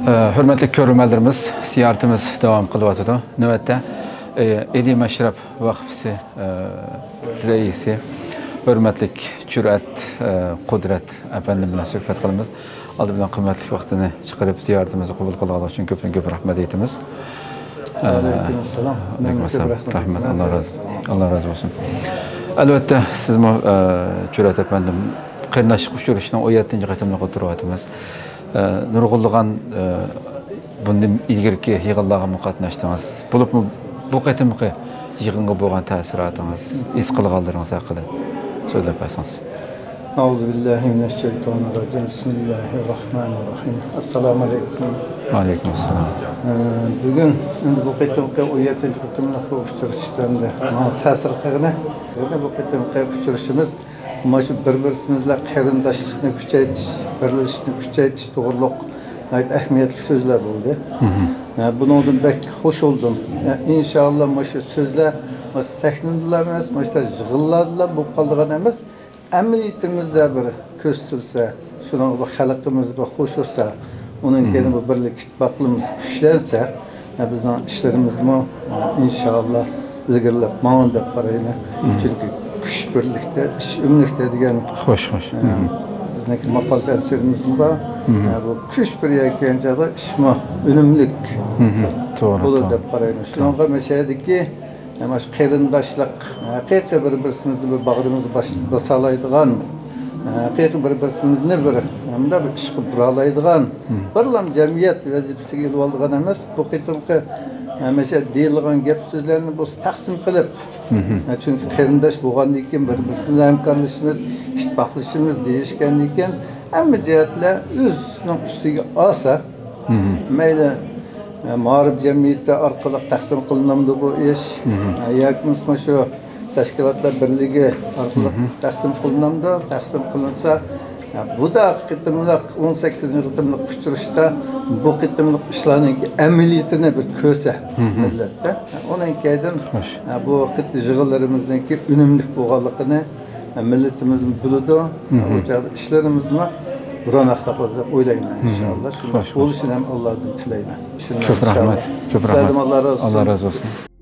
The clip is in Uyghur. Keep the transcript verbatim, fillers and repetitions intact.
ئە، ھۆرمەتلىك كۆرۈرمەنلىرىمىز، زىيارىتىمىز داۋام قىلىۋاتىدۇ. نۆۋەتتە، ئە، ئىدى مەشرەپ ۋەقپىسى، ئە، رەئىسى، ھۆرمەتلىك جۈرئەت، ئە، قۇدرەت ئەپەندىم بىلەن سۆھبەت قىلىمىز. ئالدى بىلەن قىممەتلىك ۋاقتىنى چىقىرىپ زىيارىتىمىزنى قوبۇل قىلغانلىقى ئۈچۈن كۆپتىن كۆپ رەھمەت ئېيتىمىز. ئە، ۋەئەلەيكۇم ئەسسالام. مەن ئەلۋەتتە، كۆپ رەھمەت. رەھمەت. ئاللا رازى، ئاللا رازى بولسۇن. ئەلۋەتتە، سىزمۇ، ئە، جۈرئەت ئەپەندىم، قېرىنداشلىق ئۇچرىشىشنىڭ ئون يەتتىنچى قېتىملىقىغا تۇرۇۋاتىمىز. ئە، نۇرغۇنلىغان، ئە، بۇندىن ئىلگىرىكى يىغىنلارغىمۇ قاتناشتىڭىز. بولۇپمۇ بۇ قېتىمقى يىغىنغا بولغان تەسىراتىڭىز، ھېس قىلغانلىرىڭىز ھەققىدە سۆزلەپ بەرسىڭىز. ئەئۇزۇ بىللاھى مىنەششەيتانىررەجىم. بىسمىللاھىررەھمانىررەھىم. ئەسسالامۇ ئەلەيكۇم. ۋەئەلەيكۇم ئەسسالام. ئە، بۈگۈن ئەمدى بۇ قېتىمقى ئون يەتتىنچى قېتىملىق بۇ ئۇچرىشىشتا ئەمدى ماڭا تەسىر قىلغىنى، يەنە بۇ قېتىمقى ئۇچرىشىشىمىز مانا شۇ بىر-بىرسىمىز بىلەن قېرىنداشلىقنى كۈچەيتىش، بىرلىشىشنى كۈچەيتىش توغرۇلۇق ناھايىتى ئەھمىيەتلىك سۆزلەر بولدى. مھم. ھە، بۇنىڭدىن بەك خوش بولدۇم. ھە، ئىنشائاللا، مانا شۇ سۆزلەر مانا سەھنىدىلا ئەمەس، مانا شۇ يىغىنلاردىلا بولۇپ قالىدىغان ئەمەس، ئەمەلىيىتىمىزدە بىر كۆرسىتىلسە، شۇنىڭغا بۇ خەلقىمىز بىر خوش بولسا، ئۇنىڭ كېيىن مھم. بۇ بىرلىك ئىتتىپاقلىقىمىز كۈچلەنسە، ھە، بىزنىڭ ئىشلىرىمىزمۇ، ھە، ئىنشائاللا ئىلگىرىلەپ ماڭىدۇ دەپ قارايمەن. مھم. چۈنكى كۈچ بىرلىكتە، ئىش ئۆملۈكتە دېگەن، خوش، خوش. ھە، مھم. بىزنىڭكى ماقال تەمسىلىمىزمۇ بار. مھم. ھە، بۇ كۈچ بىر يەرگە كەلگەن چاغدا ئىشمۇ ئۈنۈملۈك مھم. توغرا، بولىدۇ توغرا. دەپ قارايمەن. شۇنىڭغا مەشەدىكى ھەم شۇ قېرىنداشلىق، ھەقىقىي بىر-بىرسىمىزنى بىر باغرىمىزغا باس-، باسالايدىغان، ھەقىقىي بىر-بىرسىمىزنى بىر، ھەمدە بىر ئىشقا بۇرالايدىغان، مم. بىرلا جەمئىيەت ۋەزىپىسىگە ئېلىۋالىدىغان ئەمەس، بۇ قېتىمقى ھەمىشە دېيىلىدىغان گەپ-سۆزلەرنى بولسا تەقسىم قىلىپ، مم. چۈنكى قېرىنداش بولغاندىن كېيىن بىر-بىرسىمىز ھەمكارلىشىمىز، ئىتتىپاقلىشىمىز دېيىشكەندىن كېيىن، ھەممە جەھەتلەر ئۆزىنىڭ ئۈستىگە ئالسا، مم. مەيلى، ئە، مائارىپ جەمئىيىتى ئارقىلىق تەقسىم قىلىنامدۇ بۇ ئىش؟ مم. ئە، ياكى بولمىسا شۇ تەشكىلاتلار بىرلىكى ئارقىلىق مم. تەقسىم قىلىنامدۇ؟ تەقسىم قىلىنسا، ئە، بۇ دا قېتىملىق، ئون سەككىزىنچى قېتىملىق ئۇچرىشىشتا بۇ قېتىملىق ئىشلارنىڭكى ئەمەلىيىتىنى بىر كۆرسە مم. مىللەتتە. ئە، ئۇنىڭ كەينىدىن، خوش. ئە، بۇ قېتىم يىغىنلىرىمىزنىڭكى ئۈنۈملۈك بولغانلىقىنى مىللىتىمىزمۇ بىلىدۇ. مم. ئۇ چاغدا ئىشلىرىمىزمۇ روناقلىق بولىدۇ دەپ ئويلايمەن، مم. ئىنشائاللا. شۇنداق خوش، خوش. بولۇشىنى ھەم ئاللادىن تىلەيمەن. شۇنداق، كۆپ ئىنشائاللا. رەھمەت، كۆپ رەھمەت. سىزدىن ئاللا رازى بولسۇن. ئاللا رازى بولسۇن.